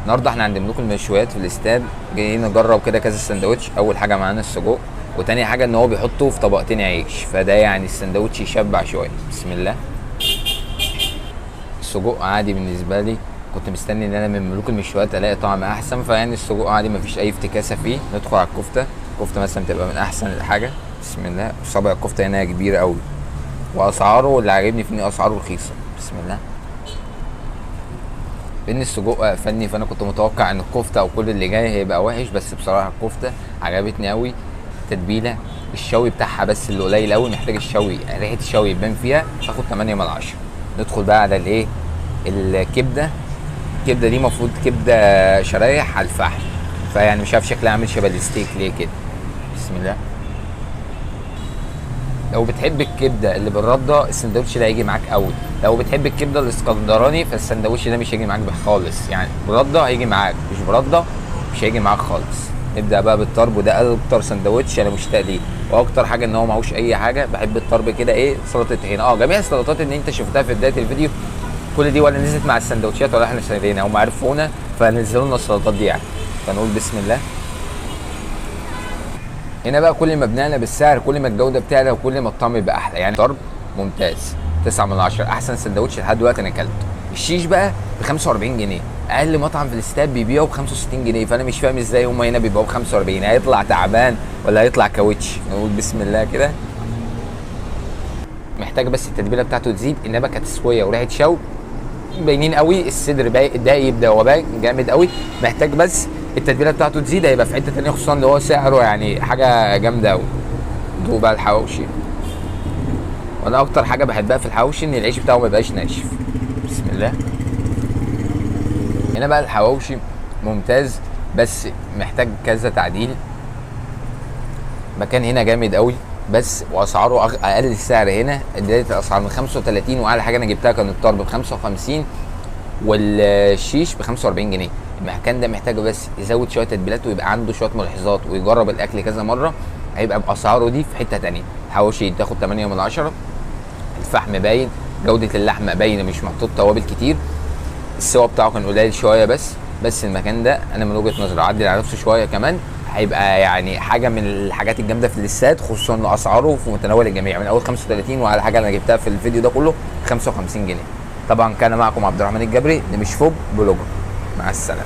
النهارده احنا عند ملوك المشويات في الاستاد، جايين نجرب كده كذا سندوتش. اول حاجة معانا السجق، وتاني حاجة ان هو بيحطه في طبقتين عيش، فده يعني السندوتش يشبع شوية. بسم الله. السجق عادي بالنسبة لي، كنت مستني ان انا من ملوك المشويات الاقي طعم احسن، فيعني السجق عادي مفيش اي افتكاسه فيه. ندخل على الكفتة. الكفتة مثلا تبقى من احسن الحاجة. بسم الله. صابع الكفتة هنا كبير قوي، واسعاره اللي عاجبني فيه ان اسعاره رخيصة. بسم الله. لان السجق قفلني، فانا كنت متوقع ان الكفتة او كل اللي جاي هيبقى وحش، بس بصراحة الكفتة عجبتني قوي. تتبيله الشوي بتاعها بس اللي قليل قوي، محتاج الشوي، ريحه الشوي يبان فيها. تاخد 8 من 10. ندخل بقى على الايه، الكبده. الكبده دي المفروض كبده شرايح على الفحم، فيعني مش عارف شكلها عامل شبه الستيك ليه كده. بسم الله. لو بتحب الكبده اللي بالردة السندوتش ده هيجي معاك قوي. لو بتحب الكبده الاسكندراني فالسندوتش ده مش هيجي معاك خالص، يعني برده هيجي معاك، مش برده مش هيجي معاك خالص. نبدا بقى بالطرب، وده اكتر سندوتش انا مشتاق ليه، واكتر حاجة ان هو معهوش اي حاجة. بحب الطرب كده ايه، سلطة طحينه. جميع السلطات اللي انت شفتها في بداية الفيديو كل دي ولا نزلت مع السندوتشات ولا احنا اشترينا، هم عرفونا فنزلوا لنا السلطات دي يعني. فنقول بسم الله. هنا بقى كل ما بنعلى بالسعر كل ما الجودة بتعلى وكل ما الطعم يبقى احلى. يعني طرب ممتاز، 9 من 10، احسن سندوتش لحد دلوقتي انا اكلته. الشيش بقى ب 45 جنيه، اقل مطعم في الاستاد بيبيعه ب 65 جنيه، فانا مش فاهم ازاي هم هنا بيبيعوه ب 45. هيطلع تعبان ولا هيطلع كاوتش؟ نقول بسم الله كده. محتاج بس التتبيله بتاعته تزيد، انما كتسويه وريحه شوي باينين قوي، الصدر دايب دوبان جامد قوي. محتاج بس التتبيله بتاعته تزيد، هيبقى في حتة ثانية، خصوصا ان هو سعره يعني حاجة جامدة قوي. دوق بقى الحواوشي. وانا اكتر حاجة بحبها في الحواوشي ان العيش بتاعه ما يبقاش ناشف. بسم الله. هنا بقى الحواوشي ممتاز، بس محتاج كذا تعديل. مكان هنا جامد قوي بس، واسعاره اقل سعر هنا. بداية الاسعار من 35، واعلى حاجة انا جبتها كان الطرب ب 55 والشيش ب 45 جنيه. المكان ده محتاج بس يزود شوية تتبيلات ويبقى عنده شوية ملاحظات ويجرب الاكل كذا مرة، هيبقى باسعاره دي في حتة تانية. الحواوشي تاخد 8 من 10. الفحم باين، جوده اللحمة باينة، مش محطوط توابل كتير. السوا بتاعه كان قليل شوية بس المكان ده انا من وجهه نظري عدل على نفسه شوية كمان، هيبقى يعني حاجة من الحاجات الجامدة في الاستاد، خصوصا ان اسعاره في متناول الجميع من اول 35، وعلى حاجة انا جبتها في الفيديو ده كله 55 جنيه. طبعا كان معكم عبد الرحمن الجبري لمش فوب بلوجر. مع السلامة.